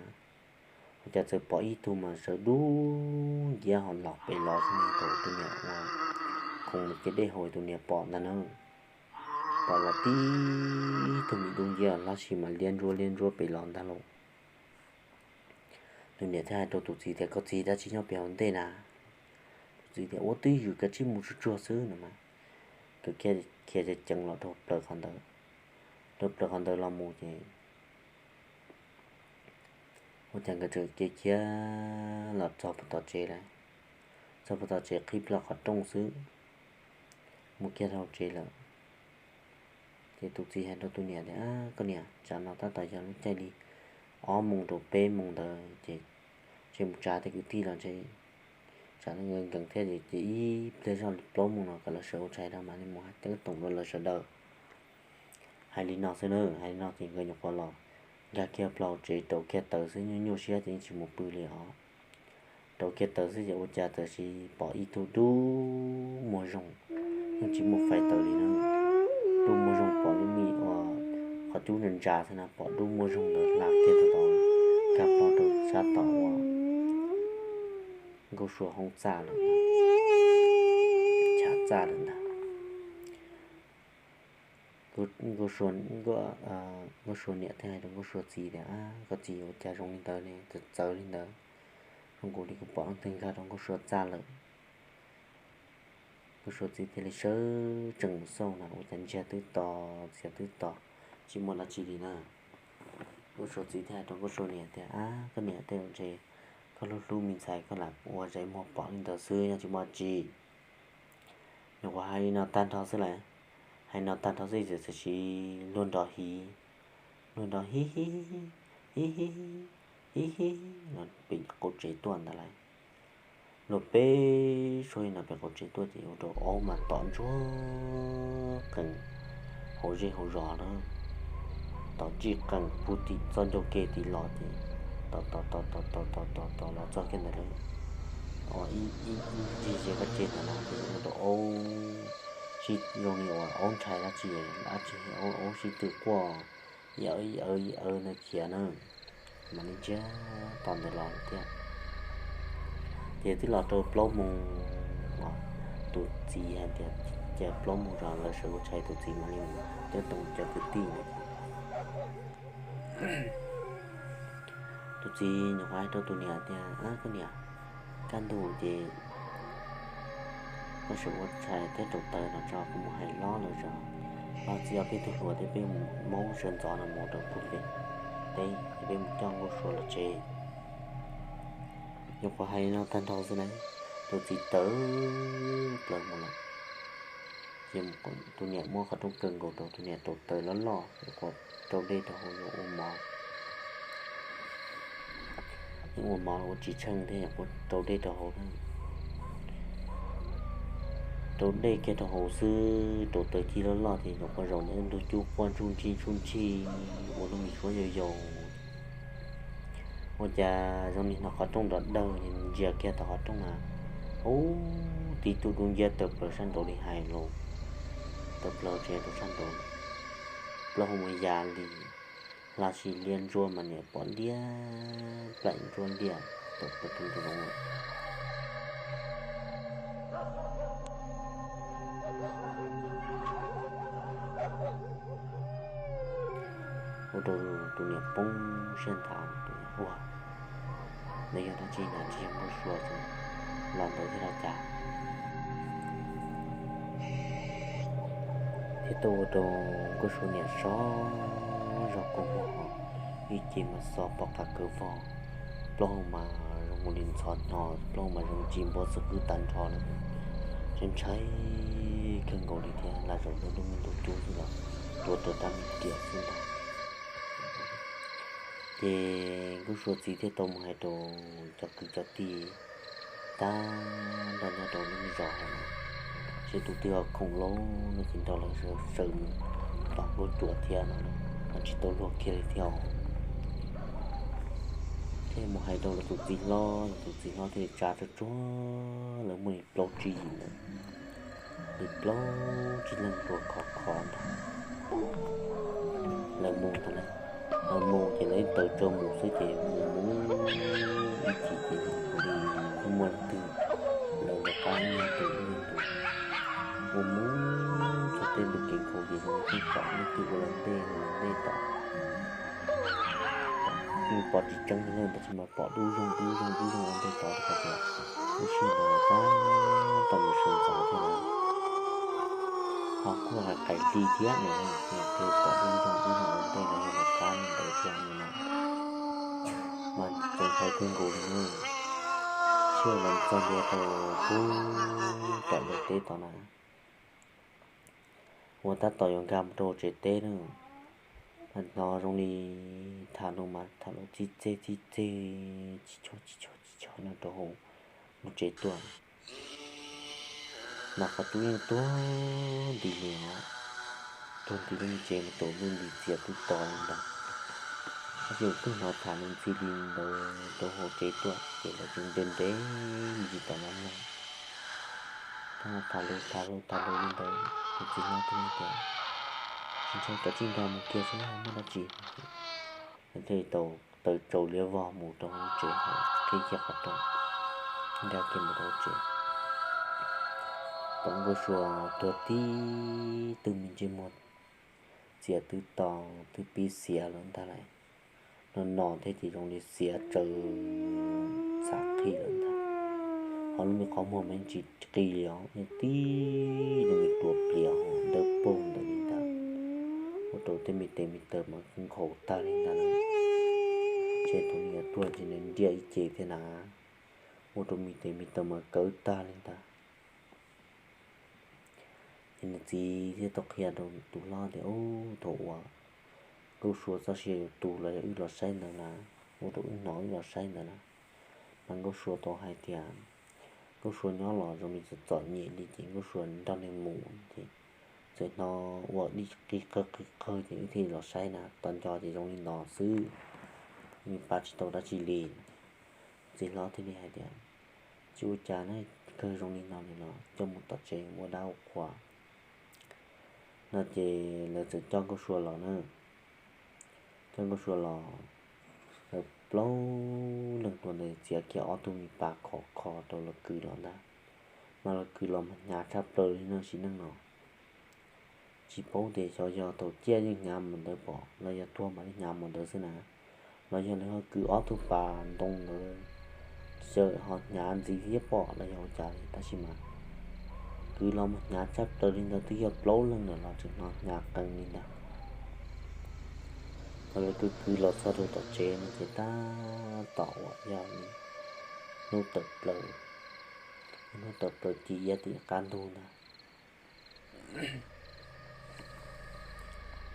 ua cas txawm pom ib tug mas sawv dub nciab ho los pem los xwb ne, thaum tus niam ua khoov mus ciam dej hauv tus niam pom ntag na. Pom los tib tug me dub nciab hlob si mas liab ntsuab liab ntsuab pem los ntag lauj. Tus niam thiaj hais rau tus txiv tias, koj txiv, dab tsi nyob pem hauv ntej na? Tus txiv tias, ua twj ywm, kav tsij mus tsuag tsuag xwb no mas. Nkawd khiav ceev ceev los rau plaws qhov ntawd, rau plaws qhov ntawd los mus ces ua cas nkawd tseem khiav khiav los txog puag tom tsev lawm. Txog puag tom tsev qhib plho qhov rooj xwb, mus kiag rau tsev lawm. Ces tus txiv hais rau tus niam tias, koj niam, tsam no tab tom yog lub caij li ob moos rau peb moos ntawd ces tseem mus tsa tej kwv tij los ntshe tsam no nkees nkees thiab ces ib pliag zog li plaub moos no kom lawv sawv ua tshais rau mam li mus hais teeb toom rau lawv sawv daws. Hais li no xwb na, hais li no ces nkawd nyuam qhuav los nkag kiag plaws tsev rau kiag taws xwb, nyuaj nyuaj siab ces yeej tsis mus pw li os. Rau kiag taws xwb ces ua cas tam sim pom ib tug dub muag zoo, yeej tsis muaj fais taws li na. Dub muag zoo pom li me ua qhov cub ntsa ntsa xwb na, pom dub muag zoo ntawd hla kiag rau tom, nkag plaws rau sab tom uas Nkauj Sua hoob txaj lawm, chav txaj lawm ntag. Nkauj Sua, Nkauj Sua niam thiaj hais rau Nkauj Sua txiv tias, koj txiv, ua cas zoo li ntawd ne, txawv txawv li ntawd, zoo nkaus li kuv pom leej twg nkag rau Nkauj Sua txaj lawm. Nkauj Sua txiv thiaj li sawv tsees mus xauj na, ua cas ntsiag twb to, txias twb to, tsis muaj dab tsi li na. Nkauj Sua txiv thiaj hais rau Nkauj Sua niam tias, ab, koj niam, tej zaum ntshe koj hlub hlub me ntxhais koj lam ua zais muag pom li ntawd xwb, yeej tsis muaj dab tsi. Nyuam qhuav hais li no tag nrho xwb lawm, hais li no tag nrho xwb ces tam sim luag nrov hiv, luag nrov hiv hiv hiv hiv hiv hiv hiv no pem qaum tsev tuaj ntag lauj. Luag peb suab no pem qaum tsev tuaj ces ua rau aub mas tom ntsuag qees hauv zej hauv zos na, tom ntsij qees puag tim txoj ncauj ke tim los ces tom tom tom tom tom tom tom los txog kiag ntawd lawm. Ib ncig ze kab ke ntawd na ces ua rau aub sib zoo li uas aub ntshai dab tsi, dab tsi aub sib tw quaj ib awv ib awv ib awv ntawd khiav na, mam li ntsiag to ntawd los lawm thiab. Ces twb los rau plaub moos, tus txiv hais tias cia plaub moos zog lawv sawv ua tshais tus txiv mam li mus teeb toom cov kwv tij ntawd. Tus txiv nyuam qhuav hais rau tus niam tias, koj niam, kaj ntug ces koj sawv ua tshais thiab rauv taws no tso, kuv mus hais hlob lawv zos, hlob txiv ob peb tug hluas thiab peb mus maub sawv ntxov no mus rau puag pem teb es peb mus coj Nkauj Sua los tsev. Nyuam qhuav hais li no tag nrho xwb na, tus txiv tawm plaws mus lawm. Ces tus niam muab qhov rooj kaw nkaus rau, tus niam rauv taws loj loj, nyuam qhuav rau dej rau hauv yuav ua mov. Yeej ua mov los ua tsis tsheej thiab, nyuam qhuav rau dej rau hauv na. Rau dej kiag rau hauv xwb, rauv taws ci loj loj ces nyuam qhuav zaum ntawm ntug cub quaj ntsuj ntsij ntsuj ntsij ua lub me suab yau yau. Ua cas zoo li hnov qhov rooj nrov dawg, ntsia kiag tom qhov rooj na, ub, tib tug dub nciab tawm plaws sab nraud li hais los, tawm plaws tsev rau sab nraud, plaub hau mus ya li, hla si liab ntsuab mas niam pom liab plaim ntsuab liaj. tau poob rau zoov lawm. Ua rau tus niam poob siab nthav, tus niam ua, nws yog dab tsi na, tsis yog Nkauj Sua los ntawd thiab los cas. Thiab tau ua rau Nkauj Sua niam sov zog kua muag, ib ce mas xo pom qab kawg vog, plaub hau mas zoo li ntxhov hno, plaub hau mas zoo tsis npau xwb qwb tag nrho lawm. Ntshai ntshai kawg nkaus li thiab, lam zaum ntawm lub me ntug cub xwb los tuav rawv rab me riam xwb ntag. Ces Nkauj Sua txiv thiaj tau mus hais rau cov kwv cov tij tag nrho nyob rau lub me zos hauv no, seb tus twg ho khoom lauj no ces nrog lawv sawv mus tom Nkauj Sua thiab no, mas tsis tau luag kiag li thiab os. Thiaj mus hais rau lawv tus txiv hlob, lawv tus txiv hlob thiaj li tsa tsuag tsuag lawv muaj li plaub tsib yim ntawd, li plaub tsib leeg dua khov kho ntag. Lawv mus ntag lauj, lawv mus ces lawv ib tawm tsawv mus xwb ces mus mus ib chim ces mus li muaj leej twg lawv rov qab ib leeg tus ib leeg tus, mus mus txog tej ntug kev nkhaus ces zoo li pom leej twg ua lawv ntej ua lawv ntej tom, yeej pom tsis tseeb li na, tab sis mas pom dub zoog dub zoog dub zoog ua ntej tod rau qhov tias lub sij hawm ntawd tab tom yuav sawv ntxov thiab lawm, ho kuj hais qais hli thiab no, pom dub zoog dub zoog ua ntej no yog lawv qab li ntawd thiab no na. Mas txaus ntshai kawg nkaus li na. Sij hawm los txog ntua rau pub tom lawv teb tod na, uas tab tom yuav nkag mus rau tsev teb na, mas hnov zoo li tham lus mas tham lus txij txej txij txej, tsis choj tsis choj tsis choj no rau hauv lub tsev tuaj. Mas qhov cub yeej tuag nti li os, tuag nti lub me tsev mus rau lub nti txias twb to li ntawd. Tab sis twb hnov tham lus ntxhi li ntawd rau hauv tsev tuaj ces lawv tseem nres nres me ntsis tom no mloog. Tham lus tham lus tham lus li ntawd, tus txiv hlob thiaj tias, tsis ntshai, koj cia li nkag mus kiag seb muaj dab tsi. Lawv thiaj li tau tawm tsaus liab vog mus rau hauv tsev, qhib kiag qhov rooj, nkag kiag mus rau hauv tsev, pom Nkauj Sua tuag tib tug, me ntsej muag txias twb to, twb pib xiav lawm ntag lauj. No no thiab ces zoo li xiav tsaws xav qhi lawm ntag. Ho lub me qhov muag mas yeej tsis qi li os, yeej tib lub me tua plias dawb paug ntawd li ntag. Ua rau tej me tes me taw mas nkhaus tag li ntag lauj. Ntshe tus me nyuam tuag ntshe nws nriaj ib ce thiab na, ua rau me tes me taw mas kawv tag li ntag. Ces nws txiv thiaj tau qhia rau tus hlob tias, ub, thaum uas Nkauj Sua txoj sia yuav tu los yog wb los saib ntawd na, ua rau wb hnov wb los saib ntawd na, mas Nkauj Sua tau hais tias Nkauj Sua nyob los zoo li txom txom nyem li ces Nkauj Sua nrog nws mus ces txawm hnov ua dib qig qawg qig qawg ces wb thiaj li los saib na, tos nco ces zoo li no xwb, nws pab tsis tau dab tsi li. Txiv hlob thiaj li hais tias, tsis ua cas na, kawg zoo li no li los coj mus tom tsev ua dab ua qhua. No ces lawv txawm coj Nkauj Sua los na. Coj Nkauj Sua los, lawv plaub leeg tuaj ntawd txiav kiag ob tug me pas khov kho rau lawv kwv los ntag. Mas lawv kwv los mas hnyav tshaj plaws li no sim neej no. Tsis paub tias xyov yog thaum ciaj yeej hnyav mus ntawd pom los yog tuag mas yeej hnyav mus ntawd xwb na, los yog lawv ho kwv ob tug pas ntoo ntawd xyaw ho hnyav ntxiv thiab pom los yog ua cas li, tab sis mas kwv los mas hnyav tshaj plaws li ntawd, twb yog plaub leeg ntawd los tseem hnov hnyav qees li ntawd. Thaum lawv kwv kwv los txog rau tom tsev no ces tab tom uas yog li hnub tawm plaws, hnub tawm plaws ci iab tim qab ntug ntag.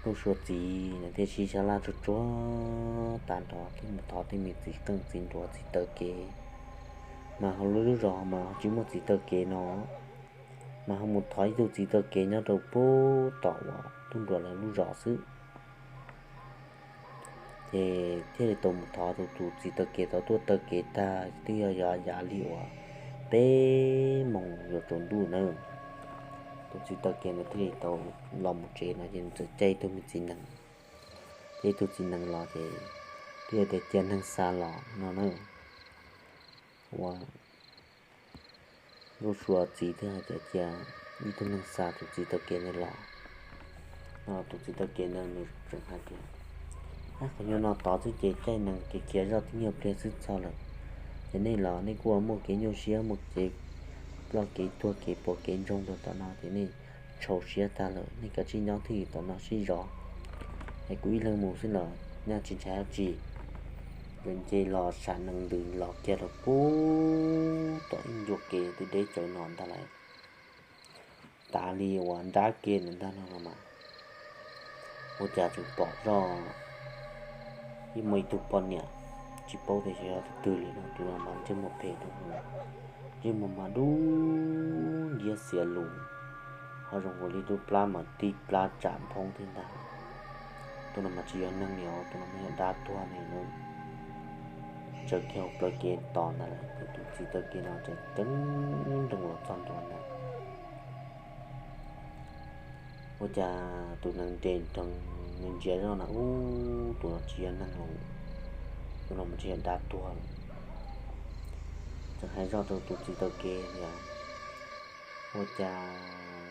Nkauj Sua txiv nws thiaj sib sab laj tsuag tsuag tag nrho thiaj mus thov tej me txiv qeej txiv nruas txiv taw kev, mas hauv lub lub zos mas tsis muaj txiv taw kev no, mas ho mus thov ib tug txiv taw kev nyob rau pub tom uas tub nruas lawv lub zos xwb. Ces thiaj li tau mus thov tus, tus txiv taw kev tau tuaj taw kev tag twb yog yav li uas peb moos yuav tsaus ntuj na. Tus txiv taw kev ntawd thiaj li tau los mus tsev no ces nws txawm caij ib tug me txiv nees, caij ib tug txiv nees los ces twb yog tias cia neeg xa los no na. ua Nkauj Sua txiv thiaj hais tias cia ib tug neeg xa tus txiv taw kev ntawd los. No tus txiv taw kev ntawd nws tseem hais tias, ab, qhov nyuag no tod xwb ces caij nees kev khiav zoj tib nyuag pliag xwb txog lawm. Ces nej los nej kuj ua muaj kev nyuaj siab, muaj kev ploj kev tuag kev pom kev ntsoog rau tom no ces nej txhaum siab tag lawm, nej kav tsij nyob twj ywm tom no sib zov es kuv ib leeg mus xwb los nyaj tsis ntshai dab tsi. Ces nce los sam nees ntws los kiag rau pub tom ib ncua kev deb deb tsawv no ntag lauj. Tas li uas nrab kev ntawd ntag no los mas, ua cas tseem pom zoj ib muaj ib tug poj niam, tsis paub tias xyov yog tus twg li no, tus no mas ntsej muag phem rau, ntsej muag mas dub nciab xiav lus, ho zoo nkaus li lub plab mas tib plab tsam nphoob thiab ntag. Tus no mas tsis yog neeg li os, tus no mas yog dab tuag ne na. Tsaws kiag hauv plawv kev tos ntag lauj, ces tus txiv taw kev no tseem ceev nroos los txog ntua ntag. Ua cas tus nees nres nroos nws ntsia zoj na, ub, tus no tsis yog neeg los, tus no mas tsis yog dab tuag los. Tseem hais zoj rau tus txiv taw kev tias, ua cas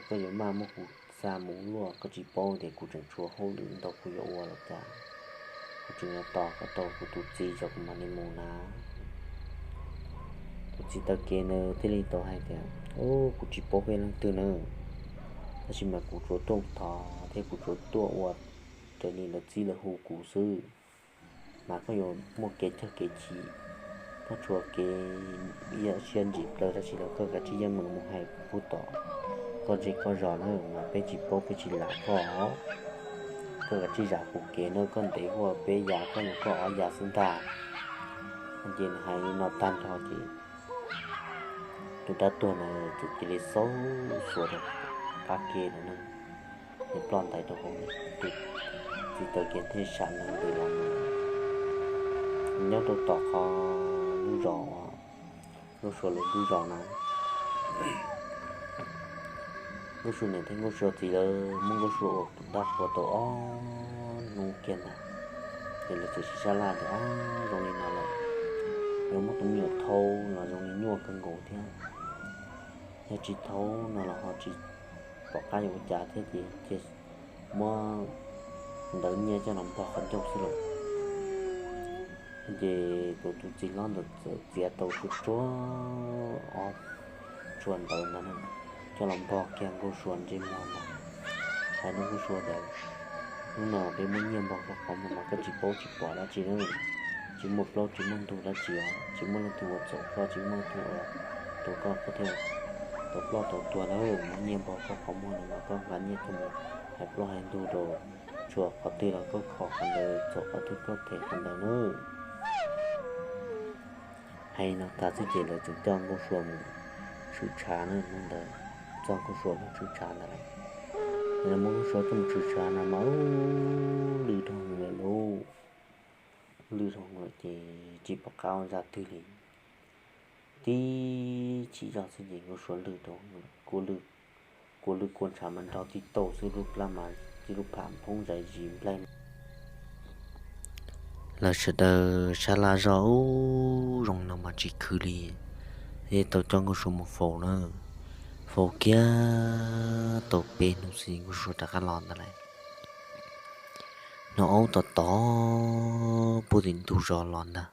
koj yuav maj muab kuv xa mus luaj, koj tsis paub tias kuv tseem tshuav hauj lwm ntau kuv yuav ua los cas, kuv tseem yuav tos kom tau kuv tus txiv tso kuv mam li mus na. Tus txiv taw kev ntawd thiaj li tau hais tias, ub, kuv tsis paub koj yog leej twg na, tab sis mas kuv tsuas tuaj thov thiab kuv tsuas tuaj ua raws li lawv txib lawv hu kuv xwb. Mas koj yuav muaj kev cog kev chim, koj tshuav kev ib siab ntsim plaws dab tsi los koj kav tsij yeej meem mus hais pub tom koj zej koj zos na, mas peb tsis paub peb tsis lam koj. Koj kav tsij zam kuv kev na, koj ntev ua peb yav koj mus koj ob yav xwb ntag. Ces nws hais li no tag nrho ces tus dab tuag ntawd txawm cia li xaub xuav rau qab ke no na, nws ploj ntais rau hauv, tus txiv taw kev thiaj sam nees ntws los mus. Nyob rau tom qhov lub zos uas Nkauj Sua lawv lub zos na, Nkauj Sua niam thiab Nkauj Sua txiv lawv muab Nkauj Sua ua tus dab qhuas tau ob hnub kiag ntag, ces lawv txawm sib sab laj tias, ab, zoo li no lawm, yuav muab tus me nyuam thau los zoo li nyuaj kawg nkaus thiab, yog tsis thau no los ho tsis pom qab yuav ua cas thiab ces cia muab ntawv nyiaj coj los npog qhov ncauj xwb lauj. Ces tus tus txiv hlob ntawd txawm txiav tau tsuag tsuag ob tshuaj ntawv ntawd coj los npog kiag Nkauj Sua ntsej muag ntag. Hais rau Nkauj Sua tias, hnub no peb muab nyiaj npog koj qhov muag mas koj tsis paub tsis pom dab tsi na, tsis muaj plaub tsis muaj ntug dab tsi os, tsis muaj leej twg ua txhaum koj, tsis muaj leej twg ua rau koj, koj thiaj tau ploj tau tuag na. Muab nyiaj npog koj qhov muag no mas koj nqa nyiaj coj mus hais plaub hais ntug rau txhua qhov twg los koj kho qhov ntawd, txhaum qhov twg koj them qhov ntawd na. Hais li no tas xwb ces lawv tseem coj Nkauj Sua mus tshwm tshav na hnub ntawd, coj Nkauj Sua mus tshwm tshav ntawd lawm. Lawv muab Nkauj Sua coj mus tshwm tshav no mas ub, lwj dhau lawm lauj, lwj dhau lawm ces tsis pom qab ua zaj twg li. Tib chim zoj xwb ces Nkauj Sua lwj dhau, kua lwj kua ntshav mas nrog tib tauj xwb, lub plab mas tib lub pham nphoob zais zis nplaig. Lawv sawv daws sab laj zoj ub, zoo no mas tsis khwv li, thiaj tau coj Nkauj Sua mus faus na. Faus kiag tau peb hnub xwb Nkauj Sua rov qab los ntag lauj. Hnov aub tom tom puag tim ntug zos los ntag.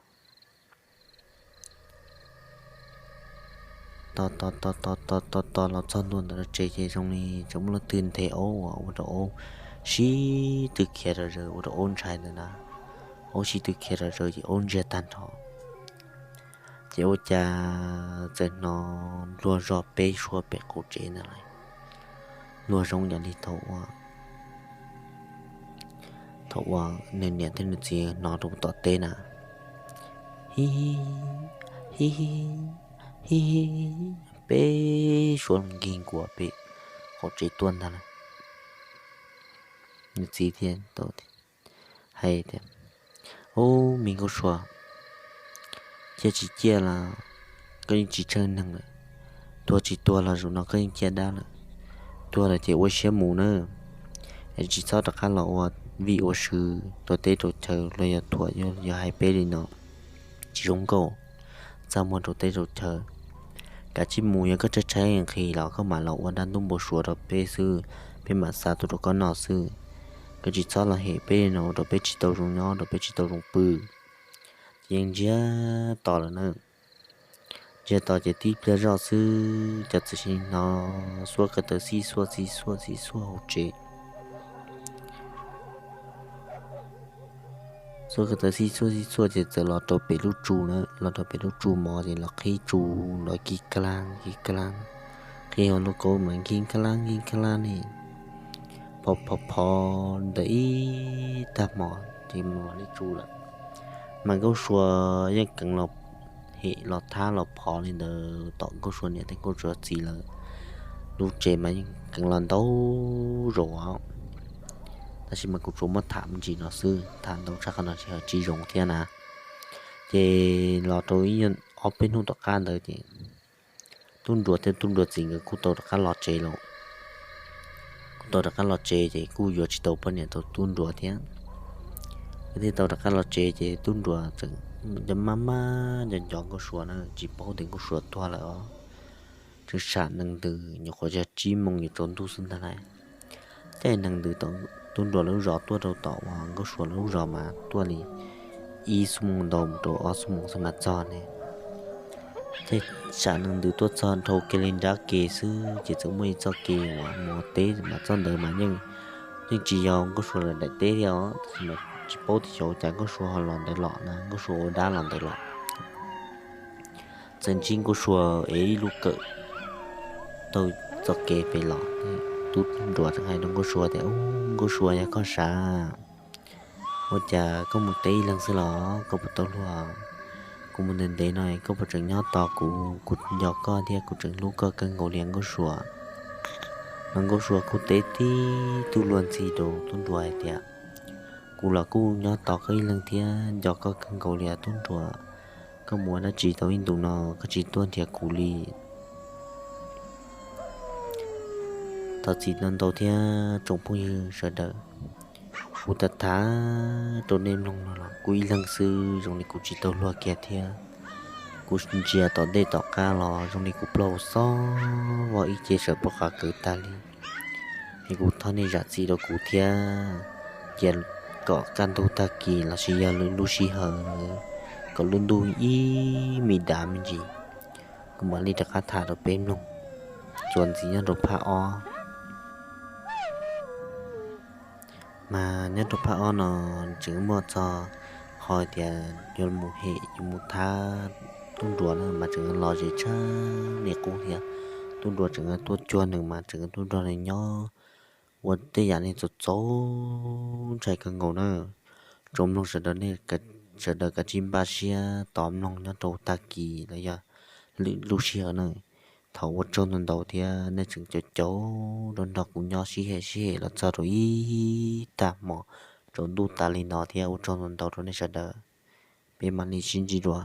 Tos tos tos tos tos tos los txog ntua ntawm lawv tsev ces zoo li tseem muaj leej twg nthe aub uas ua rau aub sib tw khiav zom zaws, ua rau aub ntshai ntawd na. Aub sib tw khiav zom zaws ces aub ntsiag tag nrho. Ces ua cas txawm hnov npluag zog peb suab pem qaum tsev ntawd lawm. Npluag zoo yam li thaum ua, thaum uas nws niam thiab nws txiv hnov rau tom teb na. Hi hi hi hi, peb suab nkig nkuas pem qaum tsev tuaj ntag lawm. Nws txiv thiaj tau hais tias, ub, me Nkauj Sua, ciaj tsis ciaj los koj yeej tsis tsheej neeg lawm. Tuag tsis tuag los zaum no koj yeej ciaj dab lawm. Tuag lawm ces ua siab mus na, es tsis txhob rov qab los ua vij ua sw rau teb rau chaw los yog thuam yog hais peb li no, tsis zoo nkauj. txaj muag rau teb rau chaw. Kav tsij mus, yog koj tshaib tshaib nqhis los koj mam los ua dab ntub npau suav rau peb xwb, peb mam xa tuaj rau koj noj xwb. Koj tsis txhob los hem peb no, rau peb tsis tau zoo nyob, rau peb tsis tau zoo pw. Ces yeej ntsiag to lawm na. Ntsiag to ces tib pliag zoj xwb, cas txawm hnov xuab ko taw xib xuaj xib xuaj xib xuaj hauv tsev. Xuab ko taw xib xuaj xib xuaj ces txawm los rau pem lub tsu na, los rau pem lub tsu mov ces los qhib tsu, los kib kab laab kib kab laab, qhib hauv lub kaub mas kib kab laab kib kab laab li, phov phov phov ntawm ib tag hmo ces mus li tsu lawm. Mas Nkauj Sua yeej keev los hem los thab los phov li ntawd tom Nkauj Sua niam thiab Nkauj Sua txiv lawv lub tsev mas yeej keev los ntau zaus. Tab sis mas kuv tsuas muab tham me ntsis no xwb, tham ntau tshaj qhov no tsis zoo thiab na. Ces los rau ib ob peb hnub tom qab ntawd ces Tub Nruas thiab Tub Nruas txiv nkawd kuj tau rov qab los tsev lawm. Kuj tau rov qab los tsev ces kuj yuav tsis tau poj niam tau Tub Nruas thiab. Nkawd thiaj tau rov qab los tsev ces Tub Nruas tseem nco maj maj nco nco Nkauj Sua na, tsis paub tias Nkauj Sua tuag lawm os. Tseem sam nees ntws, nyuam qhuav yog tsib moos yuav tsaus ntuj xwb ntag lauj. Caij nees ntws tom Tub Nruas lawv lub zos tuaj rau tom uas Nkauj Sua lawv lub zos mas tuaj li ib xuab moos ntau mus rau ob xuab moos xwb mas txog ne. Caij sam nees ntws tuaj txog dhau kiag li nrab ke xwb ces txawm muaj ib txoj kev uas mus teb mas txoj ntawd mas yeej, yeej tsis yog Nkauj Sua lawv daim teb thiab os, tab sis mas tsis paub tias xyov ua cas Nkauj Sua ho los ntawd los na, Nkauj Sua ua dab los ntawd los. Txawm ntsib Nkauj Sua ev ib lub kawm taug txoj kev pem los. Tub Nruas tseem hais rau Nkauj Sua tias, Ub, Nkauj Sua, yog koj sav, ua cas koj mus teb ib leeg xwb los koj puas tau luag? Kuv mus ntev ntev no koj puas tseem nyob tos kuv? Kuv nco koj thiab kuv tseem hlub koj kawg nkaus li Nkauj Sua. No Nkauj Sua kuj teb tib tug luag ntxhi rau Tub Nruas hais tias, Kuv los kuj nyob tos koj ib leeg thiab nco koj kawg nkaus li Tub Nruas. Koj mus ua dab tsi tau ib ntus no koj tsis tuaj nrhiav kuv li? Thov txim ntau ntau thiab tsoom phooj ywg sawv daws. Kuv tham tham rau nej mloog no los kuv ib leeg xwb zoo li kuv tsis tau luag kiag thiab. Kuv ntsia tom ntej tom qab los zoo li kuv plaub hau xob vog ib ce sawv pob qa kawg tag li. Es kuv thov nej zam txim rau kuv thiab, cia kom kaj ntug tag kis lossis yog lwm lub sij hawm kom lub ntuj ib me dav me ntsis, kuv mam li rov qab tham rau peb mloog txuas ntxiv nyob rau phab ob. Mas nyob rau phab ob no tseem muaj txog qhov tias yuav mus hem yuav mus thab Tub Nruas na mas tseem los ze tshaj li qub thiab. Tub Nruas tseem tuaj cuag nws mas tseem tuaj nrog nws nyob ua tej yam li txaus txaus ntshai kawg nkaus na. Tsoom mloog sawv daws, nej sawv daws kav tsij npaj siab tos mloog nyob rau tag kis los yog lwm lub sij hawm na. Thov ua tsaug ntau ntau thiab nej tseem caum caum rau nrog kuv nyob sib hem sib hem los txog rau ib tag hmo tsaus ntuj tas li no thiab ua tsaug ntau ntau rau nej sawv daws. Peb mam li sib ntsib dua.